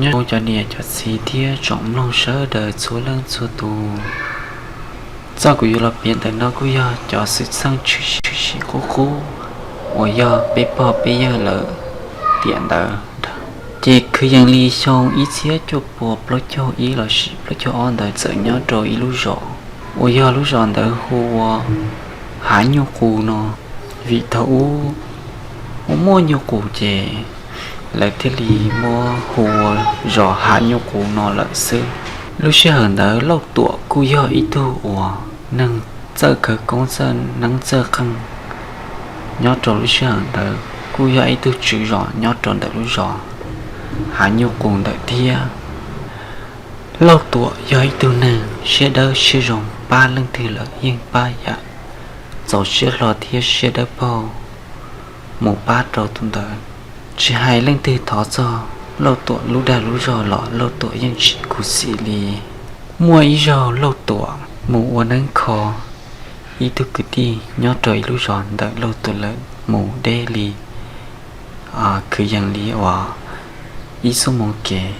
Nyob zoo cov niam cov txiv thiab tsoom mloog sawv daws txhua leej txhua tus. Txoj kuv yuav los piav ntawm no kuj yog cov xwm txheej tshwm sim qub qub uas yog peb pog peb yawg lawv tiam ntawd. Ces kwv yees li xyoo ib txhiab cuaj puas plaub caug ib lossis plaub caug ob ntawd txawm nyob rau ib lub zos uas yog lub zos ntawd hu ua Hav Nyuj Qus no. Vim thaum ub ua muaj nyuj qus ces lawv thiaj li muab hu ua zos Hav Nyuj Qus no lawm xwb. Lub sij hawm ntawd Lauj Tuam kuj yog ib tug uas neeg txawj khawv koob txawj neeb txawj qeej. Nyob rau lub sij hawm ntawd kuj yog ib tug tswv zos nyob rau ntawm lub zos Hav Nyuj Qus ntawd thiab. Lauj Tuam yog ib tug neeg siab dawb siab zoo, pab leej twg los yeej pab yam txaus siab hlo thiab siab dawb paug mus pab rau tus ntawd. Tsis hais leej twg thov txog Lauj Tuam lub dag lub zog los Lauj Tuam yeej tsis khuv xim li. Muaj ib zaug Lauj Tuam mus ua neeb kho ib tug kwv tij nyob rau ib lub zos ntawm Lauj Tuam lawv mus deb li, kwv yees li uas ib xuab moos kev.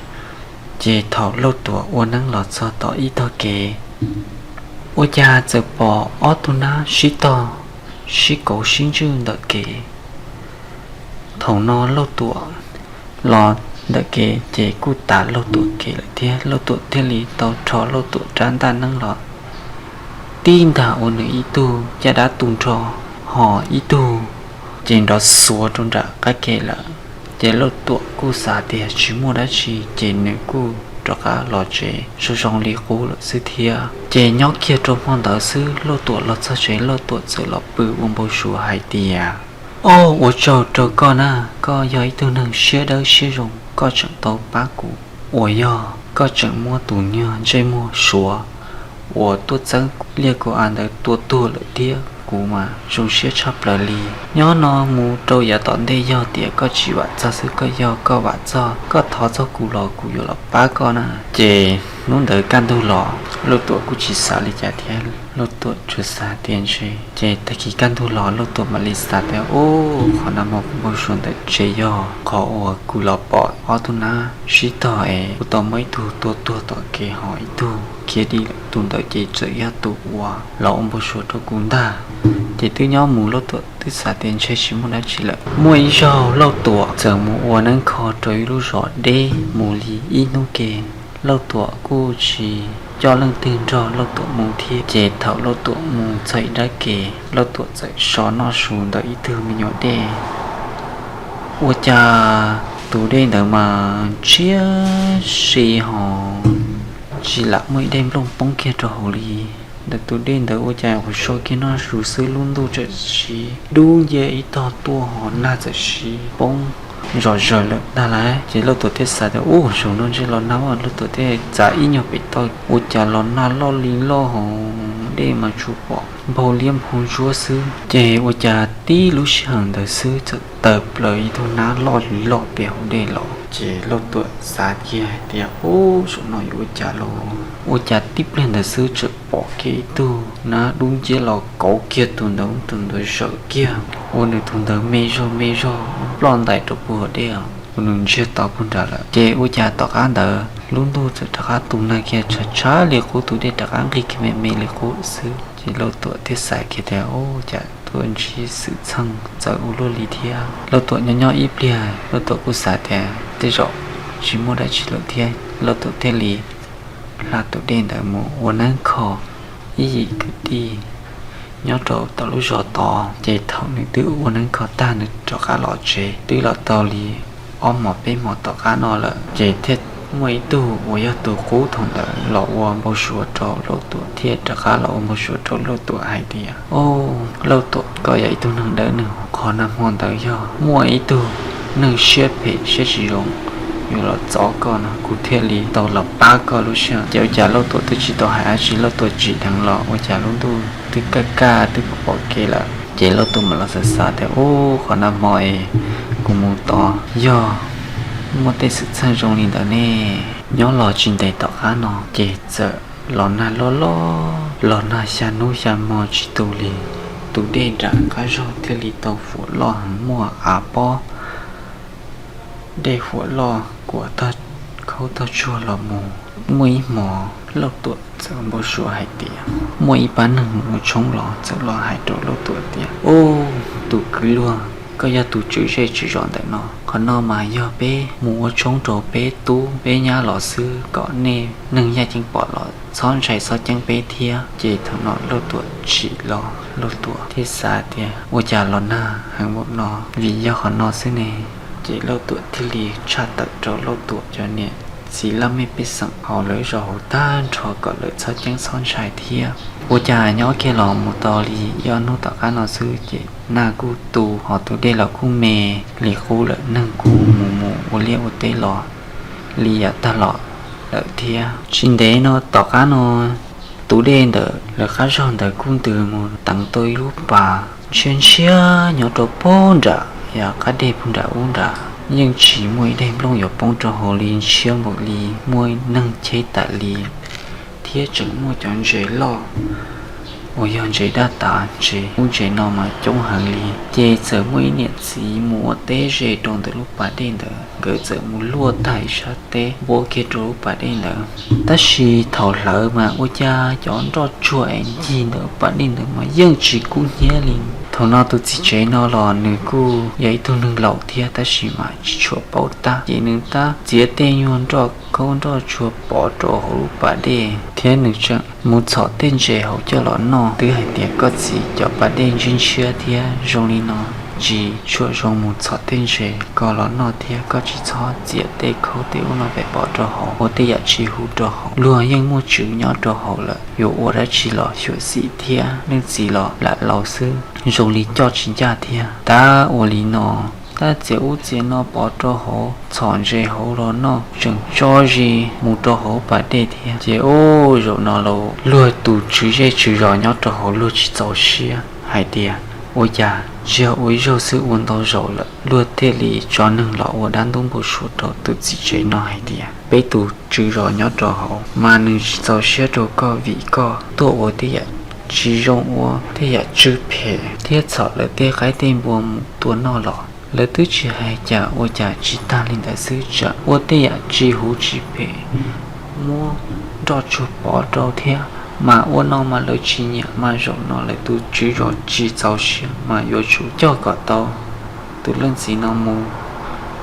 Ces thaum Lauj Tuam ua neeb los txog tom ib tog kev, ua cas txawm pom ob tug nab sib tog, sib kauv sib ntswj ntawm kev. Thaum no Lauj Tuam los ntawm kev ces kuj tav Lauj Tuam kev lawm thiab. Lauj Tuam thiaj li tau rho Lauj Tuam rab ntaj neeb los tib ntag ua nws ib tug caj dab tu nrho, ho ib tug ces nrov xuav rau nram qab kev lawm. Ces Lauj Tuam kuj xav tias tsis muaj dab tsi ces nws kuj rov qab los tsev zoo zoo li qub lawm xwb thiab. Ces nyob kiag rau hmo ntawd xwb Lauj Tuam los txog tsev Lauj Tuam txawm los pw ua npau suav hais tias, Au, ua tsaug rau koj na, koj yog ib tug neeg siab dawb siab zoo, koj tseem tau pab kuv. Uas yog koj tseem muab tus nyuag ntsej muag suav uas tuaj txeeb liaj kuv av ntawd tua tuag lawm thiab, kuv mas zoo siab tshaj plaws li. Nyob no mus rau yav tom ntej yog tias koj tsis vam txog xwb, koj yog koj vam txog, koj thov txog kuv los kuv yuav los pab koj na. Ces hnub ntawd kaj ntug los Lauj Tuam kuj tsis xav li cas thiab, Lauj Tuam tsuas xav tias ntshe ces tag kis kaj ntug los Lauj Tuam mam li xav tias, Ub, qhov nag hmo kuv npau suav ntawd ntshe yog qhov uas kuv los pom ob tug nab sib tog es kuv tau muab ib tug tua tuag tom kev ho ib tug khiav dim lawm. Tus ntawd ces txawm yog tus uas los ua npau suav rau kuv ntag. Ces twb nyob mus Lauj Tuam twb xav tias ntshe tsis muaj dab tsi lawm. Muaj ib zaug Lauj Tuam txawm mus ua neeb kho rau ib lub zos deb mus li ib hnub ke. Lauj Tuam kuj tsis coj leej twg nrog Lauj Tuam mus thiab. Ces thaum Lauj Tuam mus txog ib nrab ke, Lauj Tuam txawm so noj su ntawm ib tug me nyuam dej. Ua cas tus dej ntawd mas ntshiab si ho tsis lam muaj ib daim nplooj poob kiag rau hauv li. Ntawm tus dej ntawd ua cas kuv so kiag noj su xwb lub ntuj txawm siv dub nciab ib tog tuaj ho nag txawm siv poob zom zaws lawm ntag lauj. Ces Lauj Tuam thiaj xav tias, Ub, zaum no ntshe los nag. Lauj Tuam thiaj txav ib nyuag pem toj, ua cas los nag loj li loj hauv dej mas tsuas pom nphau liab nphau ntsuab xwb. Ces ua cas tib lub sij hawm ntawd xwb txawm tawm plaws ib tug nab loj li loj pem hauv dej los. Ces Lauj Tuam xav kiag hais tias, Ub, zaum no yuav ua cas los? Ua cas tib pliag ntawd xwb txawm pom kiag ib tug nab dub nciab los kauv kiag tus ntawd, tus ntawd zawm kiag ua nws tus ntawd me zog me zog ploj ntais rau puag hauv dej, ua nws ntsiag to puag nrad lawm. Ces ua cas tom qab ntawd lub ntuj txawm rov qab tu nag kiag tshav tshav li qub, tus dej rov qab nqig kiag me me li qub xwb. Ces Lauj Tuam thiaj xav kiag tias, Ub, cas tuaj ntsib xwm txheej txawv ua luaj li thiab. Lauj Tuam nyob nyob ib pliag Lauj Tuam kuj xav tias tej zaum tsis muaj dab tsi lawm thiab. Lauj Tuam thiaj li hla tus dej ntawd mus ua neeb kho ib yim kwv tij nyob rau tom lub zos tod. Ces thaum nws twb ua neeb kho tag nws rov qab los tsev twb los tau li ob hmos peb hmos tom qab no lawm, ces thiaj muaj ib tug uas yog tus qub thaum ntawd los ua npau suav rau Lauj Tuam thiab rov qab los ua npau suav rau Lauj Tuam hais tias, Au, Lauj Tuam, koj yog ib tug neeg dawb neeg, qhov nag hmo ntawd yog muaj ib tug neeg siab phem siab tsis zoo yuav los txov koj no, kuv thiaj li tau los pab koj lub sij hawm. Ces ua cas Lauj Tuam twb tsis tau hais dab tsi, Lauj Tuam tsim dheev los ua cas lub ntuj twb kaj kaj twb pom pom kev lawm. Ces Lauj Tuam mam los xav xav tias, Ub, qhov nag hmo es kuv mus tod yog muaj tej xwm txheej zoo li ntawd ne. Nyob los tsis ntev tom qab no ces txawm los nag loj loj, los nag xya hnub xya hmo tsis tu li. Tus dej nram qab zog thiaj li tau huam loj heev, muaj av pob dej huam loj kuam tog Khaub tag tsuag los mus, muaj ib hmos Lauj Tuam txawm npau suav hais tias muaj ib pab neeg mus ua tshoob los txawm los hais rau Lauj Tuam tias, Ub, tus kwv luag, koj yog tus tswv zej tswv zos ntawm no, qhov no mas yog peb mus ua tshoob rau peb tub peb nyab los xwb, kom nej neeg yaj ceeb pom los txhob ntshai txhob ceeb peb thiab. Ces thaum no Lauj Tuam tsim los Lauj Tuam thiaj xav tias, Ua cas los nag heev npaum no? Vim yog qhov no xwb ne. Ces Lauj Tuam thiaj li tshaj tawm rau Lauj Tuam cov niam txiv laj mej pej xeem hauv lawv zos hauv tag nrho kom lawv txhob ceeb txhob ntshai thiab. Ua cas nyob kiag los mus tau li ib ob hnub tom qab no xwb ces nag kuj tu, hos tus dej los kuj me li qub lawm, neeg kuj mus mus ua liaj ua teb los li yav tag los lawm thiab. Tsis ntev no tom qab no tus dej ntawm lawv qab zog ntawd kuj ntws mus teev tau ib lub pas ntshiab ntshiab nyob rau pog nram, yog qab deg pog nram ub nram, yeej tsis muaj ib daim nplooj yuav poob rau hauv li, ntshiab npaum li muaj neeg cheb tas li, thiab tseem muaj cov ntses loj uas yog ntses daj tas, ntses ub ntses no mas coob heev li. Ces txawm muaj ib niam txiv mus ua teb ze rau ntawm lub pas dej ntawd, nkawd txawm mus luaj tag ib sab teb npuab kiag rau lub pas dej ntawd. Tab sis thaum hlawv mas ua cas cov nroj tsuag es ncig ntawm pas dej ntawd mas yeej tsis kub hnyiab li. Thaum no tus txiv tsev no los nws kuj yog ib tug neeg laus thiab tab sis mas tsis tshua paub tab, ces nws tab txiav tej nyuag nroj khaub nroj tsuag pov rau hauv lub pas dej thiab nws tseem mus txhom tej ntses hauv coj los noj. Twb hais tias koj txiv cov pas dej ntshiab ntshiab thiab zoo li no tsis tshua zoo mus txhom tej ntses ko los noj thiab, koj tsis txhob txiav tej khaub tej ub no pes pov rau hauv, ua tej yam tsis huv rau hauv. Luag yeej muaj tswv nyob rau hauv lawm, yuav ua dab tsi los xyuam xim thiab, leej txiv los lam laus xwb zoo li coj tsis ncaj thiab. Tab ua li no, tab txiav ub txiav no pov rau hauv, txhom ntses hauv los noj tseem tso zis mus rau hauv pas dej thiab. Ces ub, zaum no los luag tus tswv zej tswv zos nyob rau hauv luag tsis txaus siab hais tias, Ua cas tsis yog ua ib zaug xwb, ua ntau zaus lawm? Luag thiaj li tso neeg los ua dab ntub npau suav rau tus txiv tsev no hais tias, Peb tus tswv zos nyob rau hauv mas nws tsis txaus siab rau koj vim koj tuaj ua tej yam tsis zoo, ua tej yam tsw phem thiab txhom lawv tej qaib tej npua mus tua noj los. Lawv twb tsis hais cas, ua cas tsis tag li ntawd xwb, tseem ua tej yam tsis huv tsis phem, muab nroj tsuag pov rau thiab, mas ua no mas lawv tsis nyiam. Mas zaum no lawv tus tswv zos tsis txaus siab mas yuav tsum coj kom tau tus leej txiv no mus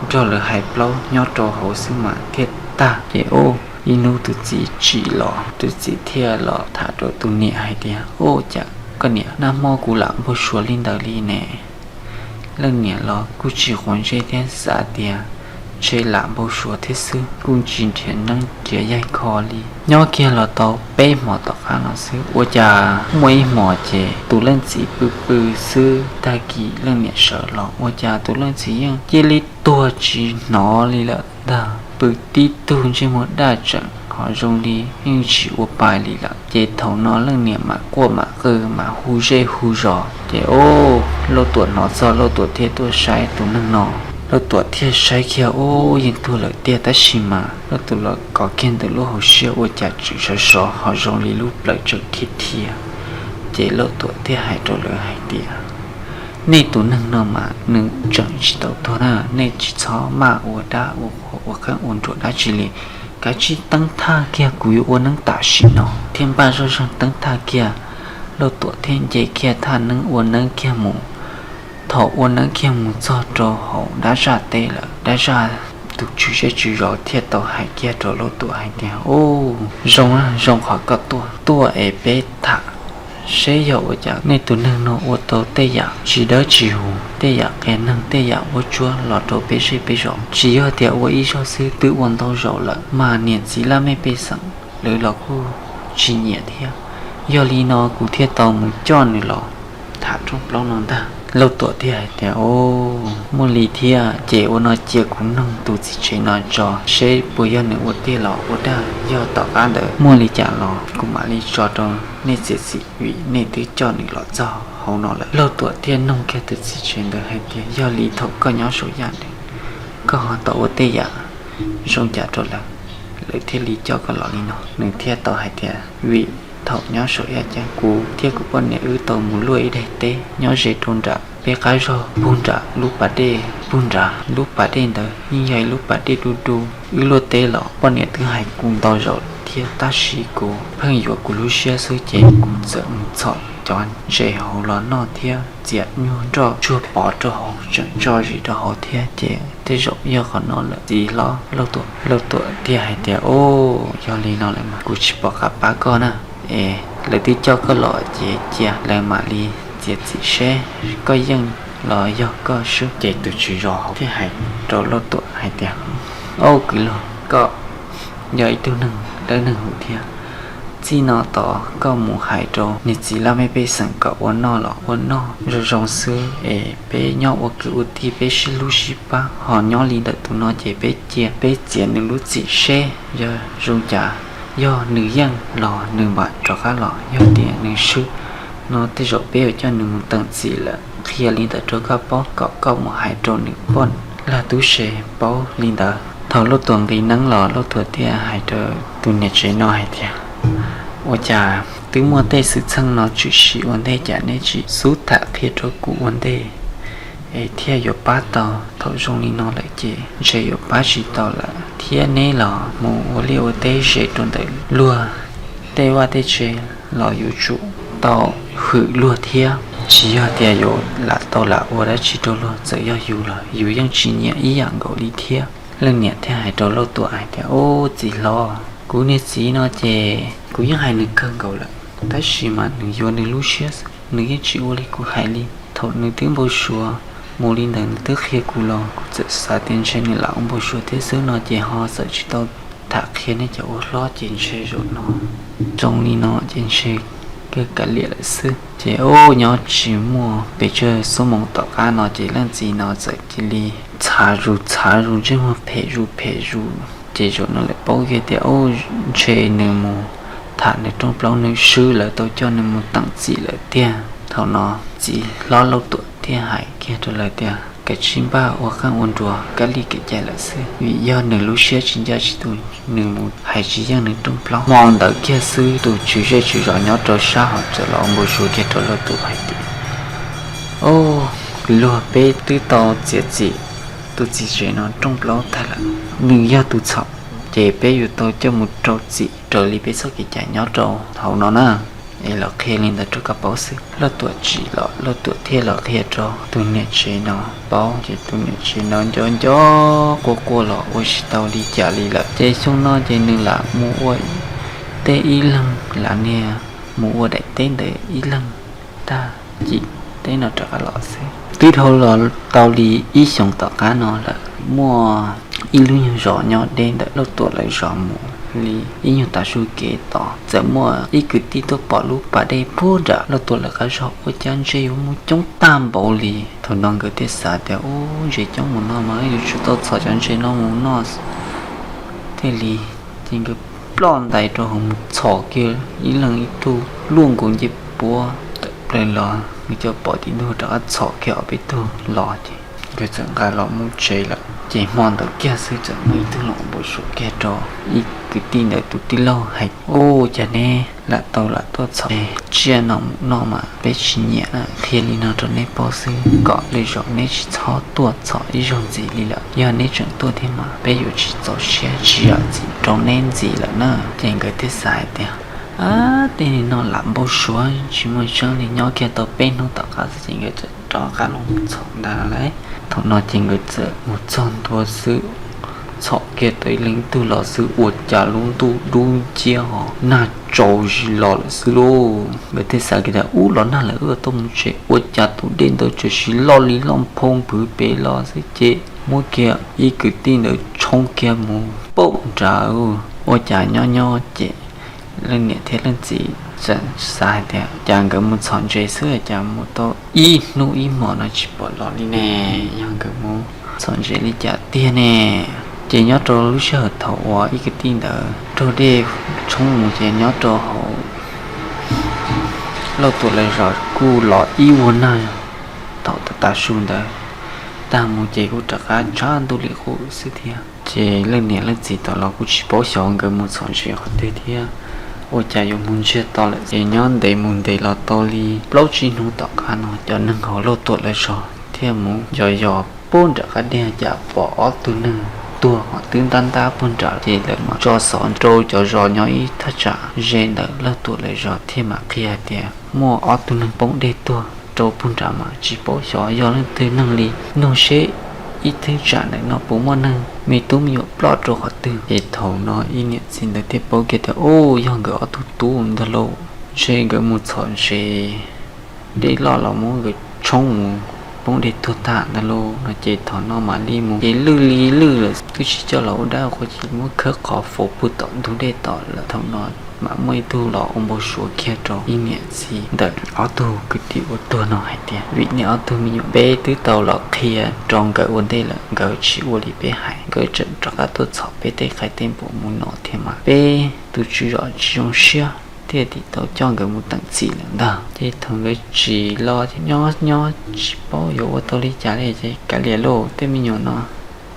nrog lawv hais plaub nyob rau hauv xwb mas thiaj tag. Ces ub, ib hnub tus txiv tsim los, tus txiv thiaj los tham rau tus niam hais tias, Ub, cas koj niam, nag hmo kuv lam npau suav li ntawd li ne. Leej niam los kuj tsis quav ntsej thiab, xav tias ntshe lam npau suav thiab xwb, kuj tsis nrhiav neeb nrhiav yaig kho li. Nyob kiag los tau peb hmos tom qab no xwb, ua cas muaj ib hmos ces tus leej txiv pw pw xwb, tag kis leej niam sawv los ua cas tus leej txiv yeej cia li tuag tsis hnov li lawm ntag. Pw tib tug ntsej muag daj tseem ho zoo li yeej tsis ua pa li lawm. Ces thaum no leej niam mam quaj mam qw mam hu zej hu zos. Ces ub, Lauj Tuam hnov txog, Lauj Tuam thiaj tuaj saib tus neeg no. Lauj Tuam thiaj saib kiag, ub, yeej tuag lawm tiag, tab sis mas Lauj Tuam los kov kiag ntawm lub hauv siab ua cas tseem sov sov ho zoo li lub plawv tseem khiav khiav. Ces Lauj Tuam thiaj hais rau lawv hais tias, Nej tus neeg no mas nws tseem tsis tau tuag na, nej tsis txhob maj ua dab ua qhuas ua qeeb ua nruas dab tsi li. Kav tsij teeb thaj kiag, kuv yuav ua neeb tam sim no thiab npaj zoj zeeg teeb thaj kiag. Lauj Tuam thiaj nce kiag thaj neeb ua neeb kiag mus. Thaum ua neeb kiag mus txog rau hauv dab zaj teb lawm, dab zaj tus tswv zej tswv zos thiaj tau hais kiag rau Lauj Tuam hais tias, Ub, zoo, zoo qhov koj tuaj, tuaj es peb tham seb yog ua cas nej tus neeg no ua tau tej yam tsis dawb tsis huv, tej yam qias neeg, tej yam vuab tsuab los rau peb zej peb zos. Tsis yog tias ua ib zaug xwb, twb ua ntau zaus lawm, mas niam txiv laj mej pej xeem lawv los kuj tsis nyiam thiab. Yog li no kuv thiaj tau mus coj nws los tham rooj plaub no ntag. Lauj Tuam thiaj hais tias, Ub, muaj li thiab, ces ua no cia kuv noog tus txiv tsev no tso seb puas yog nws ua tiag los ua dag. Yog tom qab ntawd muaj li cas los kuv mam li tso rau nej txiav txim, vim nej twb coj nws los txog hauv no lawm. Lauj Tuam thiaj noog kiag tus txiv tsev ntawd hais tias, Yog li thaum koj nyob saum yaj ntawd, koj ho tau ua tej yam zoo cas rau lawv, lawv thiaj li coj koj los li no? Nws thiaj tau hais tias, Vim Thaum nyob saum yaj ceeb kuv thiab kuv poj niam wb tau mus luaj ib daim teb nyob ze rau nram peb qab zog puag nram lub pas dej. Puag nram lub pas dej ntawd yeej yog ib lub pas dej du du. Wb luaj teb los poj niam twb hais kuv ntau zaus thiab tab sis kuv pheej yuav kuv lub siab xwb ces kuv txawm mus txhom cov ntses hauv los noj thiab txiav nyuag nroj tsuag pov rau hauv tseem tso zis rau hauv thiab ces tej zaum yog qhov no lawm txiv hlob Lauj Tuam. Lauj Tuam thiaj hais tias, Au, yog li no lawm mas kuv tsis pom qab pab koj na, es lawv twb coj koj los ces cia lawv mam li txiav txim seb koj yeej los yog koj swb. Ces tus tswv zos hauv thiaj hais rau Lauj Tuam hais tias, Au kwv luag, koj yog ib tug neeg dawb neeg huv thiab, txij no tod koj mus hais rau niag txiv laj mej pej xeem kom ua noj los ua noj zoo zoo xwb es peb nyob ua kwv ua tij peb sib hlub sib pab, ho nyob li ntawm tus no ces peb cia peb txiav nws lub txim seb yog zoo cas, yog nws yeej los nws mam rov qab los, yog tias nws swb no tej zaum peb yuav coj nws mus teem txim lawm. Qhia li ntawd rau koj paub kom koj mus hais rau nws poj lag tub se paub li ntawd. Thaum Lauj Tuam nqis neeb los Lauj Tuam thiaj hais rau tus niam tsev no hais tias, Ua cas twb muaj tej xwm txheej no tshwm sim ua ntej cas neb tsis xub tham qhia rau kuv ua ntej es thiaj yuav pab tau? Thaum zoo li no lawm ces ntshe yuav pab tsis tau lawm thiab, neb los mus ua liaj ua teb ze rau ntawm luag tej vaj tej tsev los yuav tsum tau hwm luag thiab, tsis yog tias yuav lam tau lam ua dab tsi rau luag, txawm yog yus los yus yeej tsis nyiam ib yam nkaus li thiab. Leej niam thiaj hais rau Lauj Tuam hais tias, Au txiv hlob, kuv niag txiv no ces kuv yeej hais nws kawg nkaus lawm, tab sis mas nws yuav nws lub siab xwb, nws yeej tsis ua li kuv hais li. Thaum nws twb npau suav mus li ntawd nws twb qhia kuv los kuv txawm xav tias ntshe nws lam ua npau suav thiab xwb no ces ho txawm tsis tau tham qhia nej cov ua hlob ces ntshe zaum no zoo li no ces ntshe kawg kav liam lawm xwb. Ces ub nyob tsis muaj pes tsawg xuab moos tom qab no ces leej txiv no txawm cia li txhav zus txhav zus ntsej muag phem zus phem zus. Ces zaum no lawm paub kiag tias ub ntshe nws mus tham nws rooj plaub nws swb lawv tau coj nws mus teem txim lawm tiag. Thaum no txiv hlob Lauj Tuam thiaj hais kiag rau lawv tias, Kav tsij npaj ua qeej ua nruas kab li kev cai lawm xwb, vim yog nws lub siab tsis ncaj tsis tus, nws mus hais tsis yeej nws rooj plaub. Hmo ntawd kiag xwb tus tswv zej tswv zos nyob rau sab hauv txawm los ua npau suav kiag rau Lauj Tuam hais tias, Ub, luag peb twb tau txiav txim tus txiv tsev no rooj plaub tag lawm, nws yog tus txhaum, ces peb yuav tau coj mus rau txim raws li peb txoj kev cai nyob rau hauv no na. Es los qhia li ntawd rau koj paub xwb. Lauj Tuam tsim los Lauj Tuam thiaj los qhia rau tus niam tsev no paub, ces tus niam tsev no nco nco quaj quaj los ua tsis tau li cas li lawm. Ces xyoo no ces nws lam mus ua tej ib leeg lam niag mus ua daim teb ntawd ib leeg tag, cim teb no rov qab los xwb. Twb dhau los tau li ib xyoos tom qab no lawm, muaj ib lub nyuag zos nyob deb ntawm Lauj Tuam lawv zos mus li ib nyuag tav su kev tod, txawm muaj ib kwv tij tuaj pom lub pas dej puag nram Lauj Tuam lawv qab zos ua cas ntsej yuav muaj coob tag npaum li. Thaum no nkawd thiaj xav tias ub ntses coob mus no mas yuav tsum tau txhom cov ntses no mus noj thiaj li. Ces nkawd ploj ntais rau hauv mus txhom kiag ib leeg ib tug luaj nkaus ncej puab tawm plaws los, nkawd coj pom tim ntug rov qab txhom kiag ob peb tug los ces nkawd txawm nqa los mus tsev lawm. Ces hmo ntawd kiag xwb txawm muaj ib tug los npau suav kiag rau ib kwv tij ntawd tus tij laug hais, Ub, cas neb lam tau lam tuaj txhom tsiaj no mus noj mas peb tsis nyiam na, qhia li no rau neb paub xwb kom lwm zaus neb tsis txhob tuaj txhom ib zaug ntxiv li lawm. Yog neb tseem tuaj thiab mas peb yuav tsis txaus siab tsis zam txim rau neb ntxiv lawm na. Ces nkawd thiaj xav hais tias, A, tej no lam npau suav tsis muaj tseeb li. Nyob kiag tau peb hnub tom qab xwb ces nkawd txawm rov qab los txhom ntag lauj. Thaum no ces nkawd txawm mus txog ntua xwb, txhom kiag tau ib leeg ib tug los xwb ua cas lub ntuj dub nciab ho nag tsaus zis los lawm xwb lauj. Nkawd thiaj xav kiag tias, Ub, los nag lawm wb tuaj mus tsev, ua cas tus dej ntawd tsuas sis loj li loj nphoo npwv pem los xwb. Ces muab kiag ib kwv tij ntawd tshoob kiag mus paum nrad, ua cas nyob nyob ces leej niam thiab leej txiv txawm xav hais tias, Cas nkawd mus txhom ntses xwb cas mus tau ib hnub ib hmos no tsis pom los li ne? Yog nkawd mus txhom ntses li cas tiag ne? Ces nyob rau lub sij hawm thaum uas ib kwv tij ntawd raug dej tshoob mus ces nyob rau hauv Lauj Tuam lawv zos kuj los ib vuag nag thaum tav tav su ntawd tag mus ces kuj rov qab tshav ntuj li qub xwb thiab. Ces leej niam leej txiv tau los kuj tsis paub xyov nkawd mus txhom ntses qhov twg thiab. Ua cas yuav mus ntsiag to lawm. Ces nyob ntev mus ntev los tau li plaub tsib hnub tom qab no, cov neeg hauv Lauj Tuam lawv zos thiaj mus yos yos pub nram qab deg, cas pom ob tug neeg tuag ho twb ntab ntab pug nram. Ces lawv mam tso xov rau cov zos nyob ib thaj tsam ze ntawm Lauj Tuam lawv zos thiaj mam qhia hais tias muaj ob tug neeg poob dej tuag rau pug nram mas tsis paub xyov yog leej twg neeg li. Nug seb ib thaj tsam ntawm no puas muaj neeg me tub me nyuam ploj rau qhov twg. Ces thaum no ib niam txiv ntawd thiaj paub kiag tias, Ub, yog nkawd ob tug tub ntag lauj, ntshe nkawd mus txhom ntses dej loj los muab nkawd tshoob mus poob dej tuag tag ntag lauj, no ces thaum no mam li mus ces lwj li lwj lawm, twb tsis coj los ua dab ua qhua, ces muab khawb qhov faus pw tom ntug dej tom lawm. Thaum no mam muaj ib tug los ua npau suav kiag rau ib niam txiv ntawm ob tug kwv tij uas tuag no hais tias, Vim nej ob tug me nyuam peb twb tau los qhia rau nkawd ua ntej lawm, nkawd tsis ua li peb hais, nkawd tseem rov qab tuaj txhom peb tej qaib tej npua mus no thiab mas peb tus tswv zos tsis zoo siab thiaj li tau coj nkawd mus teem txim lawm ntag. Ces thaum nkawd tsim los nyob nyob tsis paub yuav ua tau li cas li, ces kav liam lauj, tej me nyuam no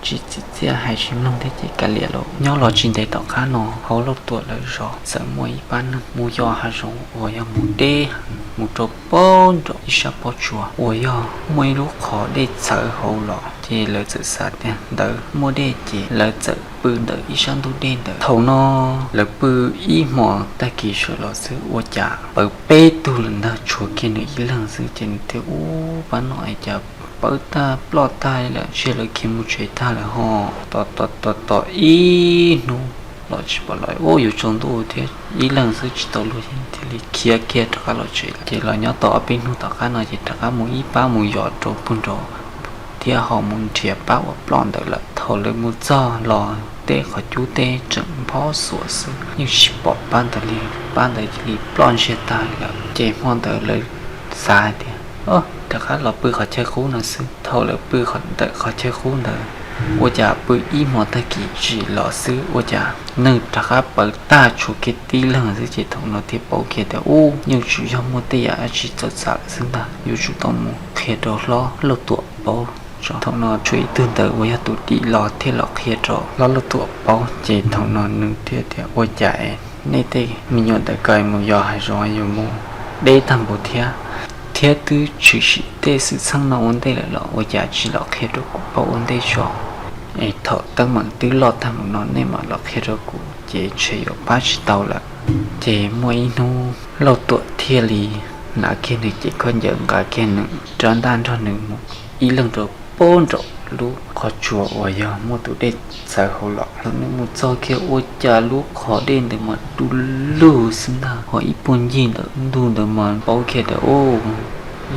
tsis txim txiaj hais tsis mloog thiab ces kav liam lauj. Nyob los tsis ntev tom qab no hauv Lauj Tuam lawv zos txawm muaj ib pab neeg mus yos hav zoov uas yog mus deb heev mus rau pem nram ib sab pob tsuas uas yog muaj ib lub qhov dej txhawv hauv los, ces lawv txawm xav tias ntawd muaj dej ces lawv txawm pw ntawm ib sab ntug dej ntawd. Thaum no lawv pw ib hmos tag kis sawv los xwb ua cas pawv peb tug lawm ntag, tshuav kiag nws ib leeg xwb. Ces nws thiaj ub pab no es cas pawv tag ploj tag lawm, ntshe lawv khiav mus tsev tag lawm ho. Tos tos tos ib hnub los tsis pom los, ub yuav tsaus ntuj thiab ib leeg xwb tsis tau luag thiaj li khiav kiag rov qab los tsev. Ces los nyob tau ob peb hnub tom qab no ces rov qab mus ib pab mus yos rau pug nrad thiab ho mus nrhiav pab uas ploj ntawd lawm. Thaum lawv mus txog los tej qhov cub tej tseem nphob xuas xwb, yeej tsis pom pab ntawd li, pab ntawd cia li ploj ntsiag tag lawm. Ces hmo ntawd lawv xav hais tias, rov qab los pw qhov chaw qub no xwb. Thaum lawv pw ntawm qhov chaw qub ntawd ua cas pw ib hmos tag kis tsim los xwb ua cas neeg rov qab pawv tag tshuav kiag tib leeg xwb. Ces thaum no thiaj paub kiag tias ub, yeej tsuas yog muaj tej yam dab tsi txawv txav lawm xwb ntag, yuav tsum tau mus qhia rau hlob Lauj Tuam paub tso. Thaum no tshuav ib tug ntawd uas yog tus dim los thiaj los qhia rau hlob Lauj Tuam paub. Ces thaum no nws thiaj tias, Ua cas es nej tej me nyuam ntawm koj mus yos hav zoov yuav mus deb tag npaum thiab, thiab twb tshwm sim tej xwm txheej no ua ntej lawm los ua cas tsis los qhia rau kuv paub ua ntej tso? Es thaum teeb meem twb loj tag npaum no nej mam los qhia rau kuv ces ntshe yuav pab tsis tau lawm. Ces muaj ib hnub Lauj Tuam thiaj li hnav kiag nws cev khaub ncaws nqa kiag nws rab ntaj nrog nws mus ib leeg rau pem nraum lub qhov tsua uas yog muaj tus dej txawv hauv los. Thaum nws mus txog kiag ua cas lub qhov dej ntawd mas du lug xwb ntag, ho ib puag ncig ntawm ntug ntawd mas paub kiag tias ub,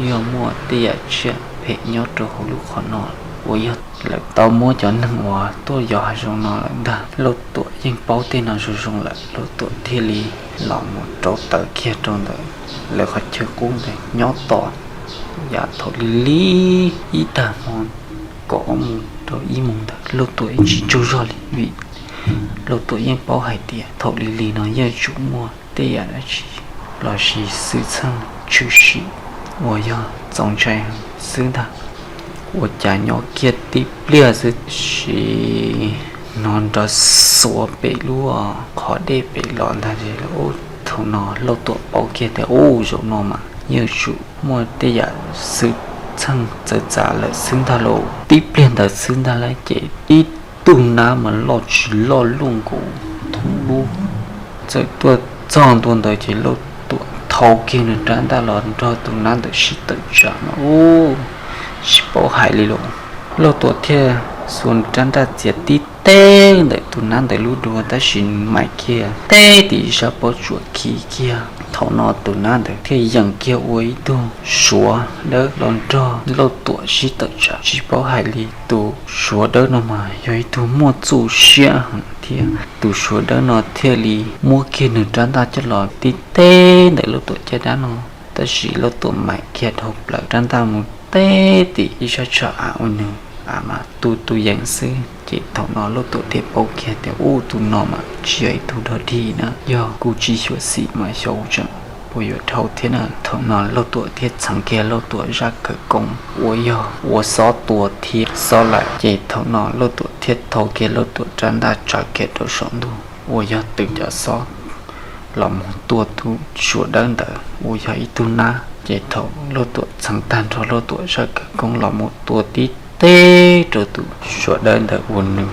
yog muaj tej yam tsiaj phem nyob rau hauv lub qhov no uas yog lawv tau muab cov neeg uas tuaj yos hav zoov no lawm ntag. Lauj Tuam yeej paub tej no zoo zoo lawm, Lauj Tuam thiaj li los mus rauv taws kiag rau ntawm lawv qhov chaw qub ntawd nyob tos yav thaum li li ib tag hmo kaum ob moos rau ib moos ntawd Lauj Tuam yeej tsis tsaug zog li vim Lauj Tuam yeej paub hais tias thaum li li no yeej yuav tsum muaj tej yam dab tsi lossis xwm txheej tshwm sim uas yog txaus ntshai xwb ntag. Ua cas nyob kiag tib pliag xwb sis hnov nrov xuav pem lub qhov dej pem los ntag. Thaum no Lauj Tuam paub kiag tias ub, zaum no mas yeej yuav tsum muaj tej yam xwm txheej txawv txav lawm xwb ntag lauj. Tib pliag ntawd xwb ntag lauj ces ib tug nab mas loj tsis loj luaj nkaus thoob lub txawm tuaj txog ntua ntawd ces Lauj Tuam thau kiag nws rab ntaj los nrog tus nab ntawd sib tawm tsam mas ub, tsis paub hais li lauj. Lauj Tuam thiaj xuas nws rab ntaj txiav tib teg ntawm tus nab ntawd lub dua tab sis nws maim kiag teb tim ib sab pob tsuas khi kiag. Thaum no tus nab ntawd thiaj yeem kiag ua ib tug suav dawb los nrog Lauj Tuam sib tawm tsam. Tsis paub hais li, tus suav dawb no mas yog ib tug muaj txuj siab heev thiab. Tus suav dawb no thiaj li muab kiag nws rab ntaj coj los tib teg ntawm Lauj Tuam caj dab no, tab sis Lauj Tuam maim kiag dhau plaws rab ntaj mus teb tim ib sab tsho av uas nws av mas tu tus yees xwb. Ces thaum no Lauj Tuam thiaj paub kiag tias ub, tus no mas tsis yog ib tug dog dig na, yog kuv tsis xyuam xim mas xyov kuv tseem puas yuav dhau thiab na. Thaum no Lauj Tuam thiaj txheev kiag Lauj Tuam zaj khawv koob uas yog ua xob tua thiab xob laim. Ces thaum no Lauj Tuam thiaj thau kiag Lauj Tuam rab ntaj tsav kiag rau saum ntuj uas yog tws cov xob los mus tua tus suav dawb ntawd uas yog ib tug nab. Ces thaum Lauj Tuam txheev tag nrho Lauj Tuam zaj khawv koob los mus tua tib teg rau tus suav dawb ntawd ua nws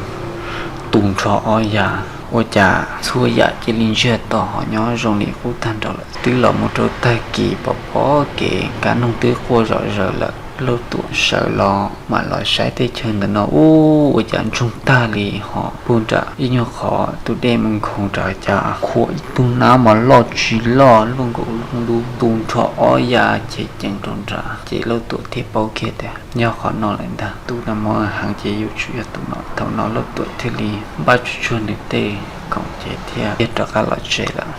tu nrho ob yav, ua cas txhua yam cia li ntsiag to ho nyob zoo li qub tag nrho lawm. Twb los mus rau tag kis pom pom kev kab noog twb quaj zom zaws lawm, Lauj Tuam sawv los mam los saib teb chaws ntawm no ub, ua cas ntsoog tag li ho puag nram ib nyuag qhov tus dej mus nkhoos nrad cas khuam ib tug nab mas loj tsis loj luaj nkaus lub ntuj tu nrho ob yav ces ceev rau nrad. Ces Lauj Tuam thiaj paub kiag tias yog qhov no lawm ntag, tus nag hmo heev ces yuav tsum yog tus no. Thaum no Lauj Tuam thiaj li npaj tsuag tsuag nws tej khoom ces thiaj rov qab los tsev lawm.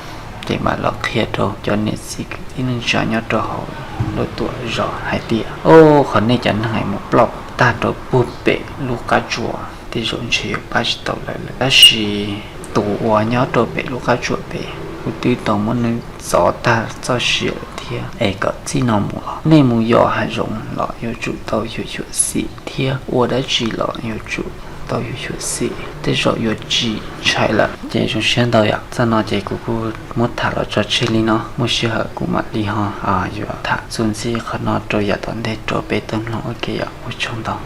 Ces mam los qhia rau cov niam txiv kwv tij neej tsa nyob rau hauv Lauj Tuam zos hais tias, o, qhov nej cov neeg es mus ploj tag rau puag pem lub qab tsuas, tej zaum ntshe yuav pab tsis tau lawv lawm. Tab sis tus uas nyob rau pem lub qab tsuas pem, kuv twb tau muab nws txov tag txoj sia lawm thiab. Es kom txij no mus los nej mus yos hav zoov los yuav tsum tau yuav xyuam xim thiab, ua dab tsi los yuav tsum tau yuav xyuam xim, tej zaum yuav tsis ntshai lawm. Ces zoo siab ntau yom, zaj no ces kuv kuj muab tham los tso tseg li no, muaj sij hawm kuv mam li ho yuav tham txuas ntxiv qhov no rau yav tom ntej rau peb tau mloog ua ke yom. Ua tsaug ntau.